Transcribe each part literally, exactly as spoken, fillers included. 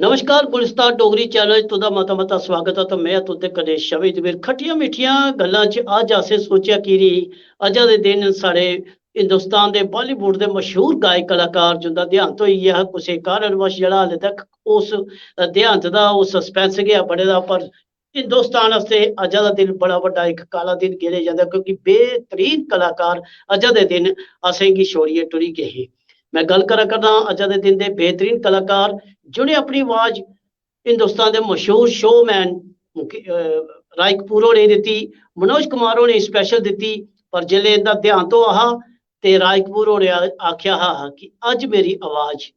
नमस्कार, गुलिस्तान डोगरी चैनल च तुं'दा मता मता स्वागत ऐ। ते में तुं'दे कन्नै शमी जमीर। खट्टियां मिट्ठियां गल्लां च अज्ज असें सोचेआ कि री अज्जा दे दिन साढ़े हिंदुस्तान दे बॉलीवुड दे मशहूर गायक कलाकार जिं'दा देहांत होई गेआ हा कुसै कारणवश, जेह्ड़ा हाले तक उस देहांत दा ओह् सस्पेंस गै बने दा, पर हिंदुस्तान आस्तै अज्जा दा दिन बड़ा बड्डा इक काला दिन गिनेआ जंदा, क्योंकि बेहतरीन कलाकार अज्जा दे दिन असेंगी छोड़ियै टुरी गे हे। मैं गल्ल करा करना अज्जा दे दिन दे बेहतरीन कलाकार, जि'नें अपनी आवाज हिंदुस्तान दे मशहूर शोमैन मुके-, अ, राज कपूर होरें गी दित्ती, मनोज कुमार होरें गी स्पेशल दित्ती, पर जिसलै इं'दा देहांत होआ हा ते राज कपूर होरें आ-, आखेआ हा कि अज्ज मेरी आवाज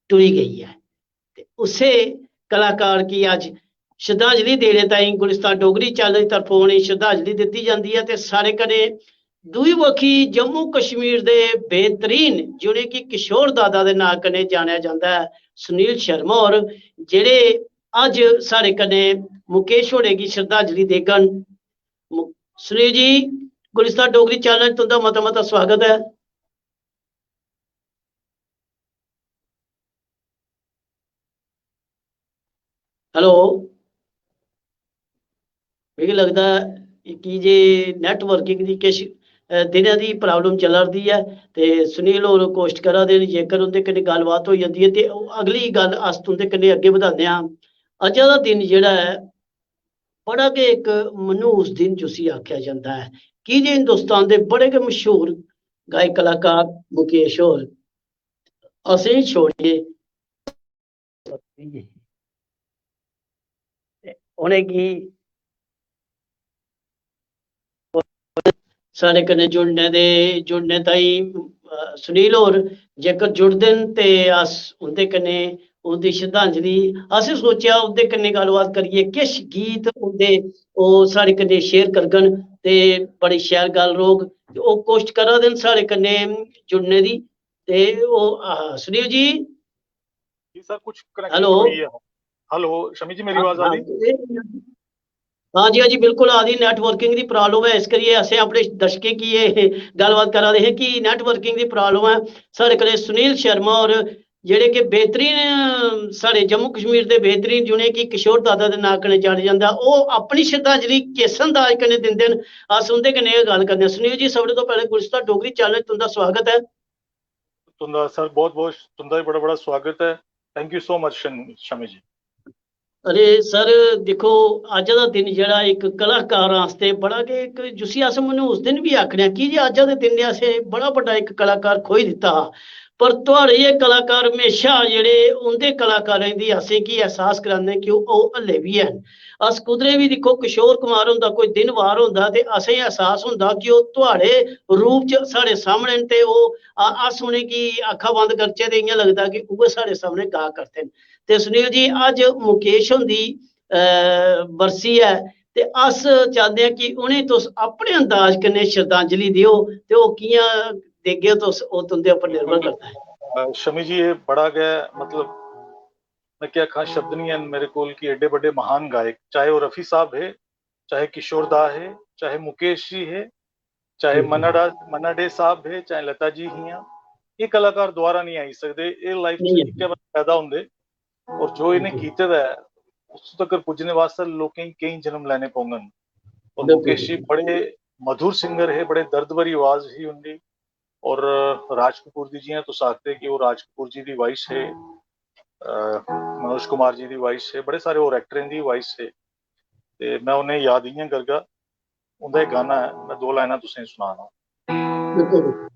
टुरी गेई ऐ। ते उस्सै कलाकार गी अज्ज श्रद्धांजलि देने ताईं गुलिस्तान डोगरी चैनल दी तरफों उ'नेंगी श्रद्धांजलि दित्ती जंदी ऐ। ते साढ़े कन्नै दूई बक्खी जम्मू कश्मीर दे बेहतरीन, जि'नेंगी किशोर दादा दे नांऽ कन्नै जानेआ जंदा ऐ, सुनील शर्मा होर, जेह्ड़े अज्ज साढ़े कन्नै मुकेश होरें गी श्रद्धांजलि देङन। मु-, सुनील जी, गुलिस्तान डोगरी चैनल च तुं'दा मता मता स्वागत ऐ। हेलो, मिगी लगदा ऐ कि जे नेटवर्किंग दी किश, अ, दिनै दी प्रॉब्लम चला 'रदी ऐ ते सुनील होर कोशट करा दे न, जेकर उं'दे कन्नै गल्लबात होई जंदी ऐ ते ओह् अगली गल्ल अस तुं'दे कन्नै अग्गें बधाने आं। अज्जा दा दिन जेह्ड़ा ऐ, बड़ा गै इक मनहूस दिन जिसी आखेआ जंदा ऐ, की जे हिंदुस्तान दे बड़े गै मशहूर गायक कलाकार मुकेश होर असेंगी छोड़ियै ते उ'नेंगी साढ़े कन्नै जुड़ने दे, जुड़ने ताईं, अ, सुनील होर जेकर जुड़दे न ते अस उं'दे कन्नै उं'दी श्रद्धांजलि, असें सोचेआ उं'दे कन्नै गल्लबात करियै किश गीत उं'दे ओह् साढ़े कन्नै शेयर करङन ते बड़ी शैल गल्ल रौह्ग। ते ओह् कोशट करा दे न साढ़े कन्नै जुड़ने दी। ते ओह्, आह, सुनील जी। जी सर, कुछ कनेक्शन हेलो। थोड़ी है। हेलो, शमी जी, मेरी हाँ, आवाज आ हाँ, रही? ये, हाँ जी, हाँ जी, बिल्कुल आ दी। नेटवर्किंग दी प्रॉब्लम ऐ, इस करियै असें अपने दर्शकें गी एह् गल्लबात करा दे हे कि नेटवर्किंग दी प्रॉब्लम ऐ। साढ़े कन्नै सुनील शर्मा होर, जेह्ड़े कि बेहतरीन, अ, साढ़े जम्मू कश्मीर दे बेहतरीन, जि'नेंगी किशोर दादा दे नांऽ कन्नै जानेआ जंदा, ओह् अपनी श्रद्धांजलि किस अंदाज कन्नै दिंदे न, अस उं'दे कन्नै गै गल्ल करने आं। सुनील जी, सभनें तो पैह्लें गुलिस्तान डोगरी चैनल च तुं'दा स्वागत ऐ। तुं'दा सर, बहुत बहुत तुं'दा बी बड़ा बड़ा स्वागत ऐ। Thank you so much, शन-, शमी जी। अरे सर, दिक्खो, अज्ज दा दिन जेह्ड़ा इक कलाकार आस्तै बड़ा गै इक, जिसी अस मनहूस दिन बी आखने आं, की जे अज्ज दे दिन ने असें बड़ा बड्डा इक कलाकार खोई दित्ता हा। पर थुआढ़े एह् कलाकार म्हेशा जेह्ड़े उं'दे कलाकारें दी असेंगी एहसास करांदे कि ओह्, ओह् हल्ले बी हैन। अस कुदरे बी दिक्खो, किशोर कुमार हुंदा कोई दिन-बार होंदा ते असेंगी एहसास होंदा कि ओह् थुआढ़े रूप च साढ़े सामने न ते ओह्, अ-, अस उ'नेंगी अक्खां बंद करचै ते इ'यां लगदा कि उ'ऐ साढ़े सामने गा करदे न। ते सुनील जी, अज्ज मुकेश हुंदी, अ, बरसी ऐ ते अस चांह्दे आं कि उ'नें तुस अपने अंदाज कन्नै श्रद्धांजलि देओ ते ओह् कि'यां देगे तुस, ओह् तुं'दे उप्पर निर्भर करदा ऐ। अ, शमी जी, एह् बड़ा गै, मतलब, में केह् आखां, शब्द निं हैन मेरे कोल कि एड्डे बड्डे महान गायक, चाहे ओह् रफी साहब हे, चाहे किशोर दा हे, चाहे मुकेश जी हे, चाहे हम्म। मन्ना डा-, मन्ना डे साहब हे, चाहे लता जी हियां, एह् कलाकार दोबारा निं आई सकदे। एह् लाइफ च नेईं आई। इक्कै बारी पैदा होंदे, और जो इ'नें बिल्कुल। कीते दा ऐ, उस तगर पुज्जने वास्तै लोकें गी केईं जन्म लैने पौङन। और बिल्कुल, मुकेश जी बिल्कुल। बड़े मधुर सिंगर हे, बड़े दर्द भरी आवाज ही उं'दी। और राज कपूर दी, जि'यां तुस आखदे कि ओह् राज कपूर जी दी वाइस हे, अ, मनोज कुमार जी दी वाइस हे, बड़े सारे होर एक्टरें दी वाइस हे। ते में उ'नें याद इ'यां करगा, उं'दा इक गाना ऐ, में दो लाइनां तुसें गी सुनाना। बिल्कुल।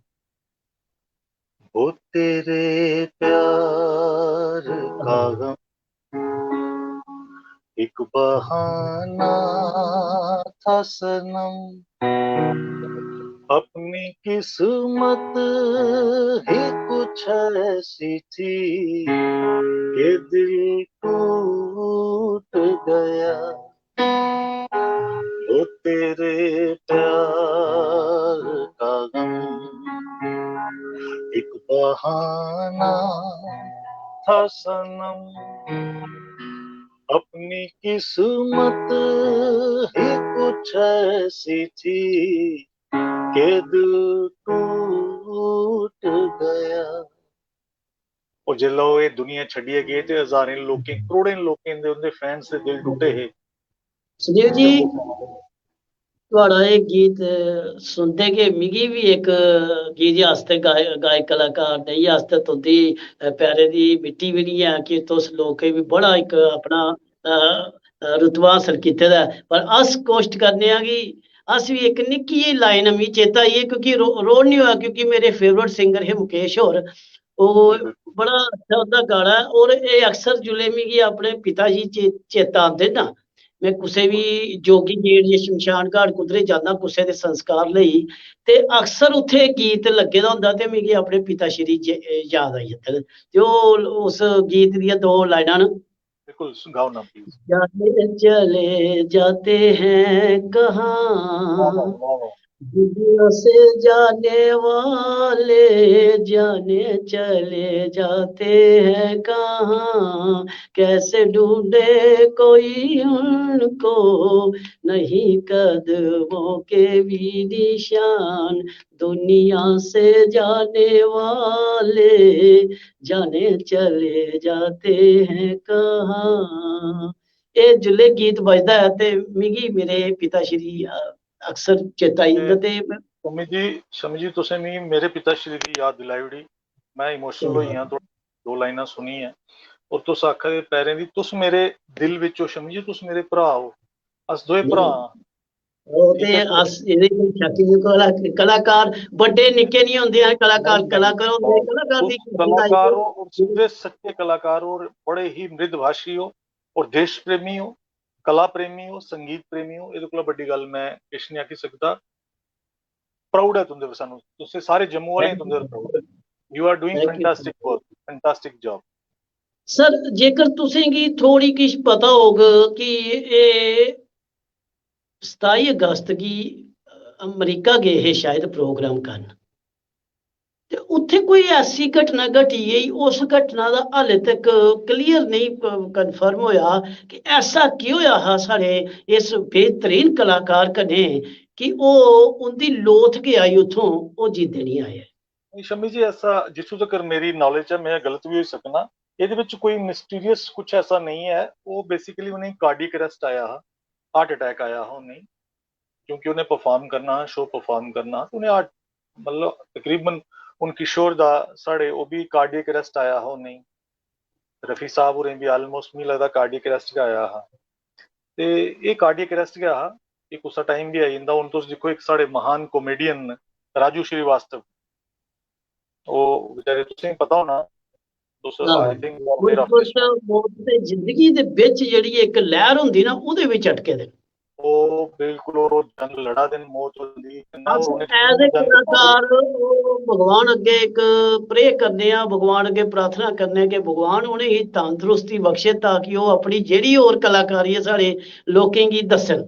वो तेरे प्यार का गम एक बहाना था सनम, अपनी किस्मत ही कुछ ऐसी थी कि दिल टूट गया। वो तेरे प्यार का गम एक बहाना था सनम, अपनी किस्मत ही कुछ ऐसी थी कि दिल टूट गया। और जिसलै ओह् एह् दुनिया छड्डियै गे ते हजारें लोकें, करोड़ें लोकें दे, उं'दे फैंस दे दिल टुट्टे हे। सुनील जी, थुआढ़ा एह् गीत सुनदे गै मिगी बी इक गीत आस्तै गाय-, गायक कलाकार नेईं आस्तै तुं'दी, अ, पैरें दी मिट्टी बी निं ऐ कि तुस लोकें बी बड़ा इक अपना, अ, अ, रुतबा हासल कीते दा ऐ। पर अस कोशट करने आं कि अस बी इक निक्की जेही लाइन, मिगी चेता आई ऐ क्योंकि रो-, रोड़ निं होआ, क्योंकि मेरे फेवरेट सिंगर हे मुकेश होर। ओह् बड़ा अच्छा उं'दा गाना ऐ। और एह् अक्सर जिसलै मिगी अपने पिता जी चे-, चेता आंदे ना, में कुसै बी जोगी गेट जां शमशान घाट कुदरे जाना कुसै दे संस्कार लेई, ते अक्सर उत्थै गीत लग्गे दा होंदा ते मिगी अपने पिता श्री जे-, याद आई जंदे न। ते ओह् उस गीत दियां दो लाइनां न। बिल्कुल, गाओ ना प्लीज। जाने चले जाते हैं कहाँ, दुनिया से जाने वाले, जाने चले जाते हैं कहाँ, कैसे ढूंढे कोई उनको, नहीं कदमों के भी निशान, दुनिया से जाने वाले, जाने चले जाते हैं कहाँ। एह् जिसलै गीत बजदा ऐ ते मिगी मेरे पिता श्री, अ, अक्सर चेता आई जंदा। ते शमी जी, शमी जी, तुसें मिगी मेरे पिता श्री दी याद दिलाई ओड़ी। मैं इमोशनल होई गेआ। दो लाइनां सुनियै, और तुस आखा दे पैरें दी, तुस मेरे दिल बिच ओ शमी जी, तुस मेरे भ्राऽ ओ, अस दोए भ्राऽ आं। ओह् ते अस एह्दे च शक्क निं, कला-, कलाकार बड्डे निक्के निं होंदे हैन, कलाकार कलाकार होंदे, कलाकार दी कलाकार हो और सिद्धे सच्चे कलाकार हो और बड़े ही मृदभाषी हो और देश प्रेमी हो, कला प्रेमी हो, संगीत प्रेमी हो, एह्दे कोला बड्डी गल्ल मैं किश निं आखी सकदा। प्राउड ऐ तुं'दे पर सानू, तुसें सारे जम्मू वाले तुं'दे पर प्राउड ऐ। You are doing fantastic work, fantastic job। Sir, जेकर तुसें गी थोड़ी किश पता होग कि एह् सताई अगस्त गी अमरीका गे हे शायद प्रोग्राम करन, ते उत्थै कोई ऐसी घटना घटी गेई, उस घटना दा हाले तक क्लियर नेईं क-, कन्फर्म होया कि ऐसा केह् होया हा साढ़े इस बेहतरीन कलाकार कन्नै कि ओह्, उं'दी लोथ गै आई उत्थों, ओह् जींदे निं आए। नहीं, शमी जी, ऐसा जित्थों तक मेरी नॉलेज है, मैं गलत भी होई सकना, एह्दे विच कोई मिस्टीरियस कुछ ऐसा नहीं है। वो बेसिकली उ'नें कार्डियक अरेस्ट आया हा, हार्ट अटैक आया हा उ'नें, क्योंकि उ'नें परफॉर्म करना हा, शो परफॉर्म करना हा, ते उ'नें हार्ट, मतलब, तकरीबन हून किशोर दा साढ़े, ओह् भी कार्डियक अरेस्ट आया हा उ'नें, रफी साहब होरें भी ऑलमोस्ट, मिगी लगदा, कार्डियक अरेस्ट गै आया हा। ते एह् कार्डियक अरेस्ट गै हा, एह् कुसै टाइम बी आई जंदा। हून तुस दिक्खो, इक साढ़े महान कॉमेडियन न राजू श्रीवास्तव, ओह् बेचारे, तुसें पता होना, तुस, हां। I think, you are aware of this. मौत ते जिंदगी दे बिच जेह्ड़ी इक लैह्र होंदी ना, ओह्दे बिच अटके दे न। ओह् बिल्कुल, ओह् जंग लड़ा दे न, मौत होंदी, कन्नै अस उ'नें एज ए जंग कलाकार, ओह् भगवान अग्गें इक प्रे करने आं, भगवान अग्गें प्रार्थना करने आं कि भगवान उ'नेंगी तंदरुस्ती बख्शे, ताकि ओह् अपनी जेह्ड़ी होर कलाकारी ऐ साढ़े लोकें गी दस्सन।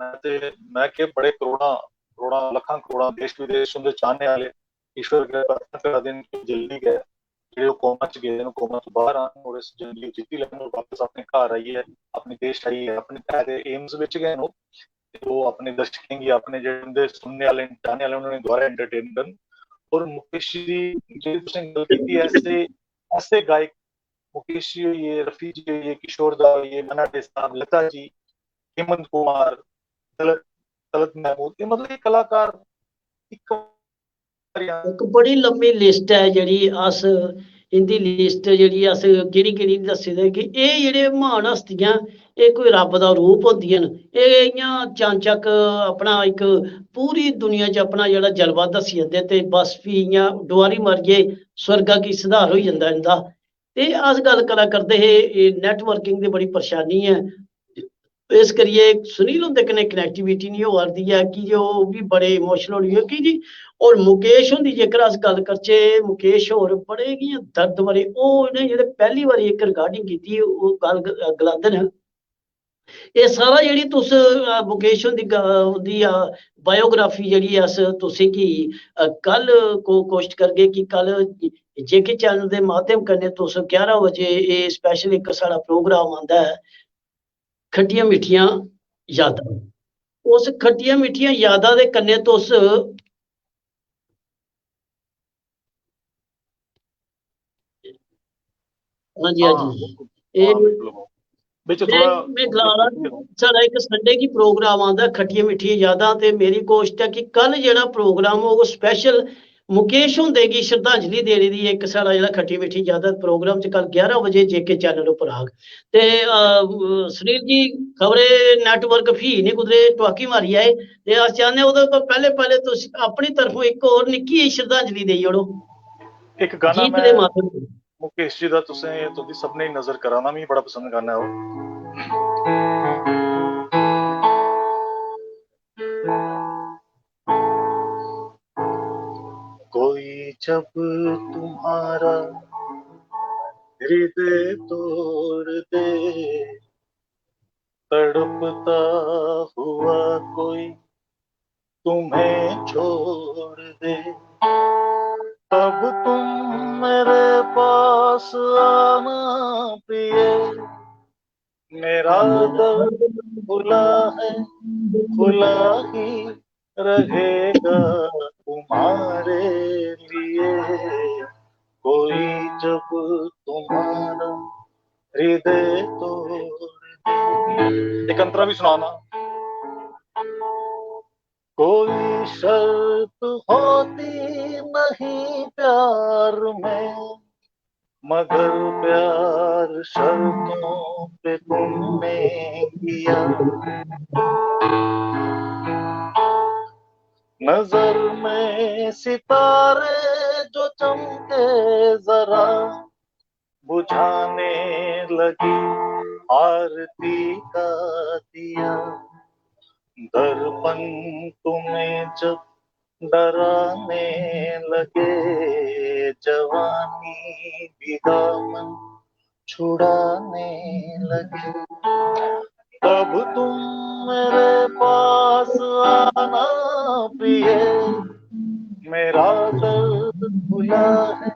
मैं ते, मैं के बड़े करोड़ां, करोड़ां, लक्खां करोड़ां देश विदेश उं'दे चाहने आह्ले ईश्वर अग्गें प्रार्थना करा दे न कि जल्दी गै जेह्ड़े ओह् कोमा च गेदे न, कोमा तो बाहर आन और इस जंग गी जित्ती लैन और वापस अपने घर आइयै, अपने देश आइयै, अपने, है ते एम्स बिच गै न ओह्, ते ओह् अपने दर्शकें गी, अपने जेह्ड़े उं'दे सुनने आह्ले न, चाहने आह्ले न, उ'नेंगी दोबारा एंटरटेन करन। और मुकेश जी, जेह्ड़ी तुसें गल्ल कीती, ऐसे, ऐसे गायक, मुकेश जी होई गे, रफी जी होई गे, किशोर दा होई गे, मन्ना डे साहब, लता जी, हेमंत कुमार, तलत, तलत महमूद, एह् मतलब एह् कलाकार इक इक बड़ी लम्मी लिस्ट ऐ जेह्ड़ी अस, इं'दी लिस्ट जेह्ड़ी अस गिनी गिनी निं दस्सी सकदे कि एह् जेह्ड़े म्हान हस्तियां, एह् कोई रब्ब दा रूप होंदियां न। एह् इ'यां चानचक्क अपना इक पूरी दुनिया च अपना जेह्ड़ा जलवा दस्सी जंदे ते बस फ्ही इ'यां डुआरी मारियै स्वर्गा गी सधार होई जंदा इं'दा। ते अस गल्ल करा करदे हे, एह् नैटवर्किंग दी बड़ी परेशानी ऐ, इस करियै सुनील हुंदे कन्नै कनैक्टिविटी निं होआ दी ऐ कि जे ओह् बी बड़े इमोशनल होई गे। की जी, और मुकेश हुंदी जेकर अस गल्ल करचै, मुकेश होर बड़े गै दर्द भरे, ओह् इ'नें जेह्ड़े पैह्ली बारी इक रिकार्डिंग कीती, ओह् गल्ल ग-, गलांदे न। एह् सारा जेह्ड़ी तुस, अ, मुकेश हुंदी ग-, उं'दी, अ, बायोग्राफी जेह्ड़ी अस तुसेंगी, अ, कल को-, कोशिश करगे कि कल जेके चैनल दे माध्यम कन्नै तुस ग्यारह बजे एह् स्पैशल इक साढ़ा प्रोग्राम आंदा ऐ, खट्टियां मिट्ठियां यादां। उस खट्टियां मिट्ठियां यादां दे कन्नै तुस हाँ जी, हाँ जी। बिच थोड़ा मैं गला दा कि साढ़ा इक संडे गी प्रोग्राम आंदा खट्टियां मिट्ठियां यादां, ते मेरी कोशिश ऐ कि कल जेह्ड़ा प्रोग्राम होग स्पेशल मुकेश हुंदे गी श्रद्धांजलि देने दी, इक साढ़ा जेह्ड़ा खट्टी मिट्ठी यादां प्रोग्राम च कल ग्यारह बजे जेके चैनल उप्पर आग। ते सुनील जी, खबरे नैटवर्क फ्ही निं कुदरे टुआकी मारी आए, ते अस चाह्न्ने ओह्दे पर पैह्ले पैह्ले तुस अपनी तरफों इक होर निक्की जेही श्रद्धांजलि देई ओड़ो। इक गाना गीत दे माध्यम। मुकेश जी दा तुसें, तुंदी सभनें दी नजर करा ना, मिगी बड़ा पसंद गाना ऐ ओह्। कोई जब तुम्हारा हृदय तोड़ दे, तड़पता हुआ कोई तुम्हें छोड़ दे, तब तुम मेरे पास आना प्रिय। मेरा दर खुला है, खुला ही रहेगा तुम्हारे लिए। कोई जब तुम्हारा हृदय तोड़ दे। एक अंतरा भी सुनाना। कोई शर्त होती नहीं प्यार में, मगर प्यार शर्तों पे तुमने किया। नजर में सितारे जो चमके जरा, बुझाने लगी आरती का दिया। दर्पण तुम्हें जब डराने लगे, जवानी भी दामन छुड़ाने लगे, तब तुम मेरे पास आना प्रिय। मेरा दर्द खुला है,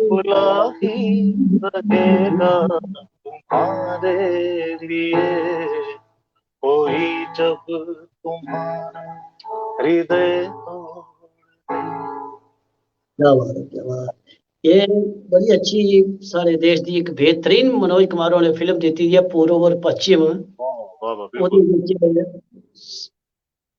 खुला ही रहेगा तुम्हारे लिए। कोई जब तुम्हारा हृदय तोड़ दे। क्या बात है, क्या बात है। ये बड़ी अच्छी साढ़े देश दी इक बेहतरीन मनोज कुमार होरें फिल्म दित्ती दी ऐ, पूर्व और पश्चिम। वाह, वाह, वाह, बिल्कुल। ओह्दे विच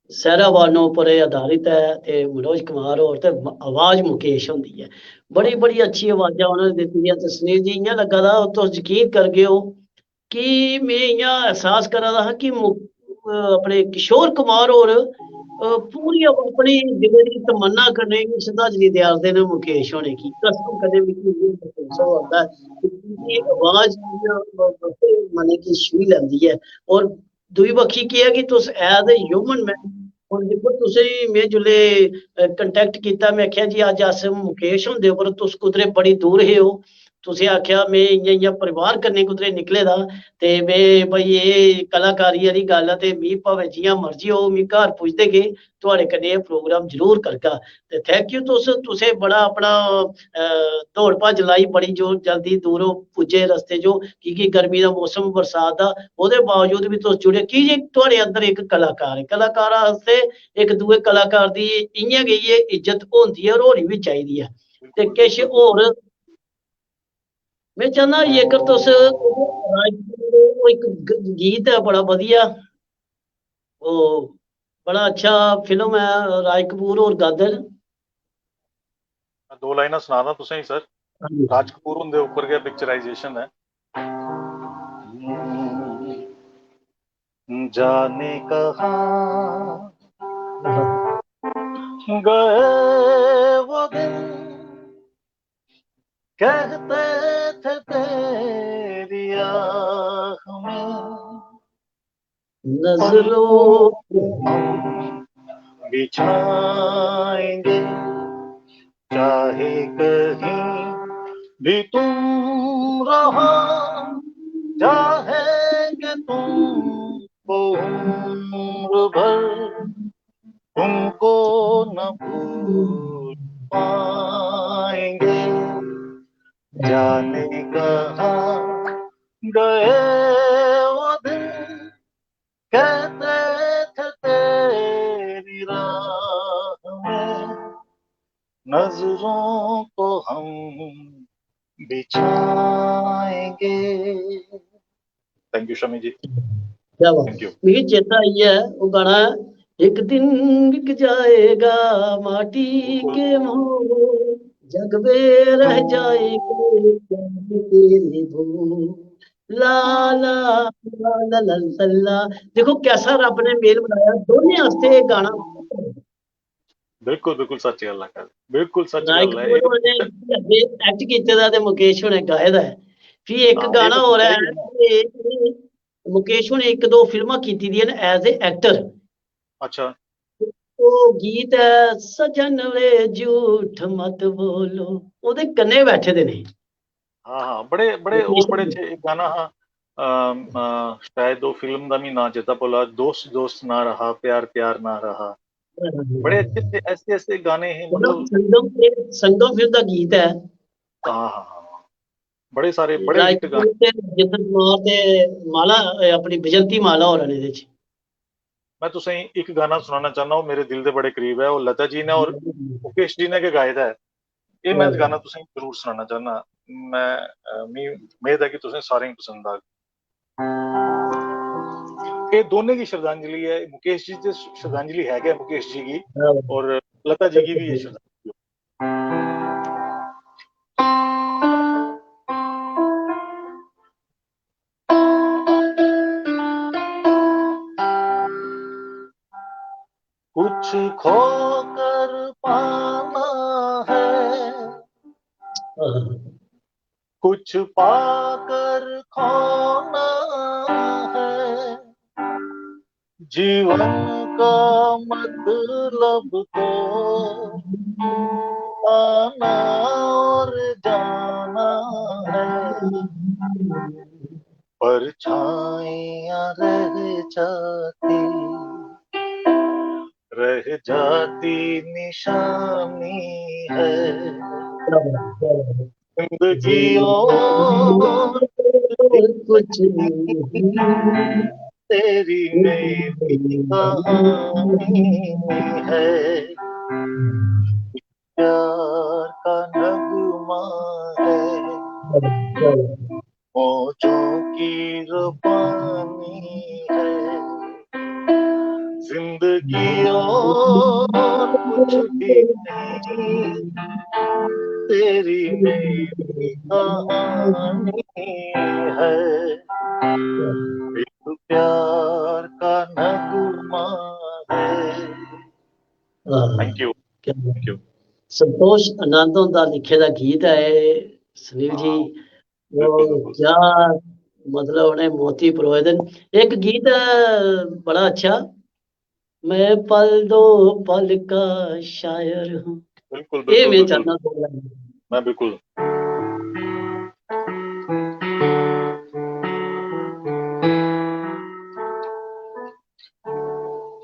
सैरा बानो पर एह् आधारित ऐ ते मनोज कुमार होर ते म-, आवाज मुकेश हुंदी ऐ। बड़ी, बड़ी अच्छी आवाजां उ'नें दित्ती दियां। ते सुनील जी, इ'यां लग्गा दा तुस यकीन करगे ओ कि में इ'यां एहसास करा दा हा कि मु-, अ, अपने किशोर कुमार होर, अ, पूरी अप-, अपनी दिलै दी तमन्ना कन्नै इ'यां श्रद्धांजलि देआ दे न मुकेश होरें गी। कसम कन्नै मिगी इ'यां मसूस होआ दा ऐ कि उं'दी आवाज इ'यां, अ, बड़े मनै गी छूही लैंदी ऐ। और दूई बक्खी केह् ऐ कि तुस as a human man, हुन दिक्खो, तुसें, में जिसलै, अ, contact कीता, में आखेआ जी अज्ज अस मुकेश हुंदे उप्पर, तुस कुदरे बड़ी दूर हे ओ, तुसें आखेआ में इ'यां, इ'यां परिवार कन्नै कुदरे निकले दा, ते में, भई, एह् कलाकारी आह्ली गल्ल ऐ, ते मी भामें जि'यां मर्जी होग, मी घर पुजदे गै थुआढ़े कन्नै एह् program जरूर करगा। ते thank you, तुस, तुसें बड़ा अपना, अ, दौड़ भज्ज लाई, बड़ी जो जल्दी दूरों पुज्जे रस्ते चो, की के गर्मी दा मौसम, बरसात दा, ओह्दे बावजूद बी तुस जुड़े, की जे थुआढ़े अंदर इक कलाकार ऐ। कलाकार आस्तै इक दूए कलाकार दी इ'यां गै इ'यै इज्जत होंदी ऐ और होनी बी चाहिदी ऐ। ते किश होर में चाह्न्नां जेकर तुस राजपूत, ओह् इक ग-, गीत ऐ बड़ा बधिया, ओह् बड़ा अच्छा फिल्म ऐ, राज कपूर होर गांदे न। दो लाइनां सनाना तुसें गी सर। हां जी। राज कपूर हुंदे उप्पर गै पिक्चराइजेशन ऐ। जाने कहाँ गए वो दिन, कहते थे तेरी आह में, नजरों को हम बिछाएंगे, चाहे कहीं भी तुम रहो, चाहेंगे तुमको उम्र भर, तुमको न भूल पाएंगे। जाने कहाँ गए वो दिन, कहते थे तेरी राह में, नजरों को हम बिछाएंगे। थैंक यू शमी जी। क्या बात। मिगी चेता आई है वो गाना, एक दिन बिक जाएगा माटी के मोल, जग में रह जाएंगे तेरे बोल। ला ला ला ला ला ला। देखो कैसा रब ने मेल बनाया, दोनों आस्ते ये गाना। बिल्कुल बिल्कुल सच गल्ल है, बिल्कुल सच गल्ल है। एक्ट कीते दा ते मुकेश होने गाए दा है। फिर एक हाँ, गाना तो और है, मुकेश होने एक दो फिल्मां कीती दियां न as a actor। अच्छा। वो गीत है सजन वे झूठ मत बोलो, ओदे कन्ने बैठे दे ने। हाँ हाँ, बड़े बड़े वो बड़े अच्छे गाना हा। शायद वो फिल्म दा मी नां चेता भुला, दोस्त दोस्त ना रहा, प्यार प्यार ना रहा। बड़े अच्छे अच्छे ऐसे ऐसे गाने हैं, मतलब संगम, संगम फिल्म दा गीत है। हाँ हाँ हाँ, बड़े सारे बड़े हिट गाने। जिंदर कुमार ते माला, अपनी विजंती माला होर ने। मैं तुसें एक गाना सुनाना चाहना, वो मेरे दिल दे बड़े करीब है, वो लता जी ने और मुकेश जी ने के गाए दा है। ये मैं गाना तुसें जरूर सुनाना चाहना। मैं मी उम्मीद है कि तुसें सारें पसंद आग। ये दोनों की श्रद्धांजलि है, मुकेश जी की श्रद्धांजलि है क्या मुकेश जी की, और लता जी की भी ये श्रद्धांजलि। कुछ खोकर पाना है, कुछ पाकर खोना है, जीवन का मतलब तो आना और जाना है। परछाइयाँ रह जाती, रह जाती निशानी है। जिंदगी और कुछ नहीं, तेरी मेरी कहानी है। प्यार का नगमा है, मौजों की रबानी है। जिंदगी और कुछ भी नहीं, तेरी मेरी कहानी है। एक प्यार का नगमा है। Thank U. संतोष आनंद हुंदा लिखे दा गीत है सुनील जी। क्या मतलब उन्हें मोती परोए दे। एक गीत है बड़ा अच्छा, मैं पल दो पल का शायर हूँ। बिल्कुल, बिल्कुल, मैं चाहना। मैं बिल्कुल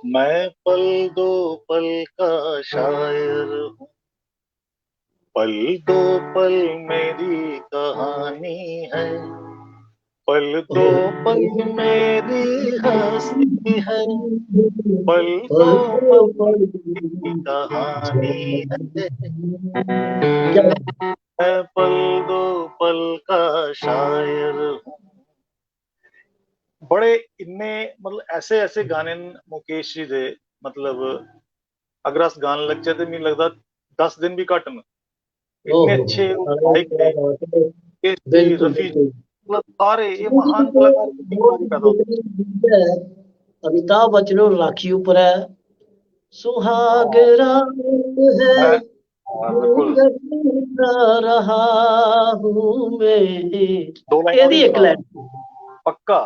मैं पल दो पल का शायर हूँ, पल दो पल मेरी कहानी है, पल दो पल मेरी हस्ती है, पल दो पल मेरी कहानी है। मैं पल दो पल का शायर हूँ। बड़े इन्ने मतलब ऐसे ऐसे गाने न मुकेश जी दे, मतलब अगर अस गान लगचै ते मिगी लगदा दस दिन भी घट्ट न। इन्ने अच्छे गायक ने। रफी मतलब सारे ये महान कलाकार। अमिताभ बच्चन और राखी ऊपर है सुहाग रात है। रहा हूँ मैं। दो लाइन एक लाइन पक्का।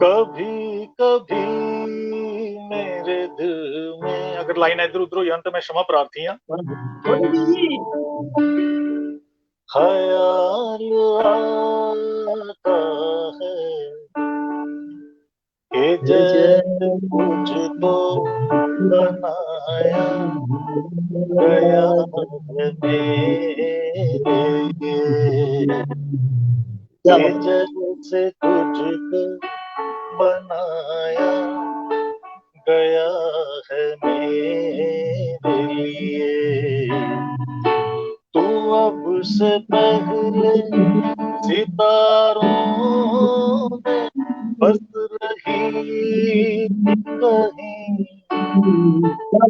कभी कभी मेरे दिल में, अगर लाइन इधर उधर हो जान तो मैं क्षमा प्रार्थी हाँ। ख्याल आता है कि जैसे कुछ तो बनाया गया है। क्या ये बात। जैसे तुझको बनाया गया है मेरे लिए। तू अब से पहले सितारों में बस रही कहीं,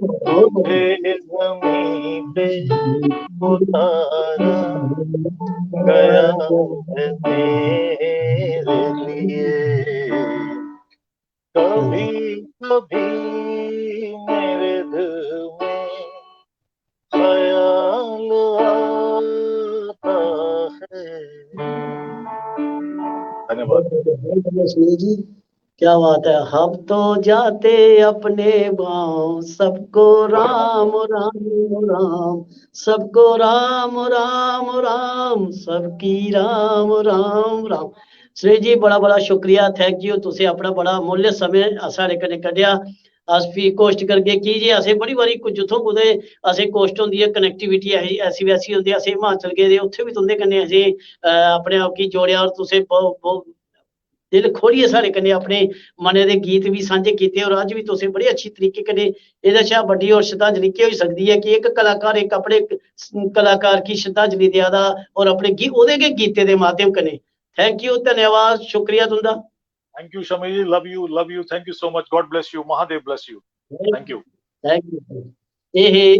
तुझे जमीन पे उतारा गया है मेरे लिए। कभी कभी मेरे दिल में ख्याल आता है। धन्यवाद। सुनील जी, क्या बात है। हम तो जाते अपने गांव, सबको राम राम राम, सबको राम राम राम, सबकी राम राम राम। सुनील जी, बड़ा बड़ा शुक्रिया, थैंक यू। तुसें अपना बड़ा अमूल्य समें साढ़े कन्नै कड्ढेआ। अस फ्ही कोशट करगे, की जे असें बड़ी बारी कुछ जित्थों कुतै असें कोशट होंदी ऐ, कनेक्टिविटी ऐसी ऐसी वैसी होंदी ऐ, असें हिमाचल गेदे, उत्थै बी तुं'दे कन्नै असें अ, अपने आप गी जोड़ेआ और तुसें बहु- बहु- दिल खोलियै साढ़े कन्नै अपने मनै दे गीत बी सांझे कीते और अज्ज बी तुसें बड़े अच्छी तरीके कन्नै, एह्दे शा बड्डी और श्रद्धांजलि केह् होई सकदी ऐ कि इक कलाकार इक अपने स- कलाकार गी श्रद्धांजलि देआ दा और अपने गी- ओह्दे गै गीतें दे माध्यम कन्नै। थैंक यू, धन्यवाद, शुक्रिया तुं'दा। Thank you, Shamir ji. Love you, love you. Thank you so much. God bless you. Mahadev bless you. Thank you. Thank U. एह् हे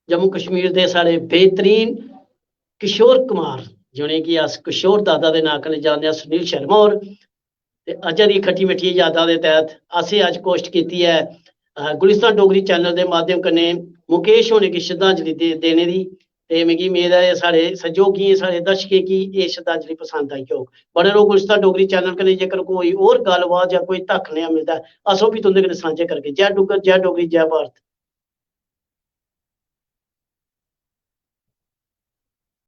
जम्मू कश्मीर दे साढ़े बेहतरीन किशोर कुमार, जि'नेंगी अस किशोर दादा दे नांऽ कन्नै जानदे आं, सुनील शर्मा होर। ते अज्जै दी खट्टी मिट्ठी यादां दे तैह्त असें अज्ज कोशट कीती ऐ, अ, गुलिस्तान डोगरी चैनल दे माध्यम कन्नै मुकेश होरें गी श्रद्धांजलि दे- देने दी। ते मिगी मेद ऐ साढ़े संजोगियें, साढ़े दर्शकें गी एह् श्रद्धांजलि पसंद आई होग। बने रहो गुलिस्तान डोगरी चैनल कन्नै। जेकर कोई होर गल्लबात जां कोई धक्ख नेहा मिलदा ऐ, अस ओह् बी तुं'दे कन्नै सांझे करगे। जय डुग्गर, जय डोगरी, जय भारत।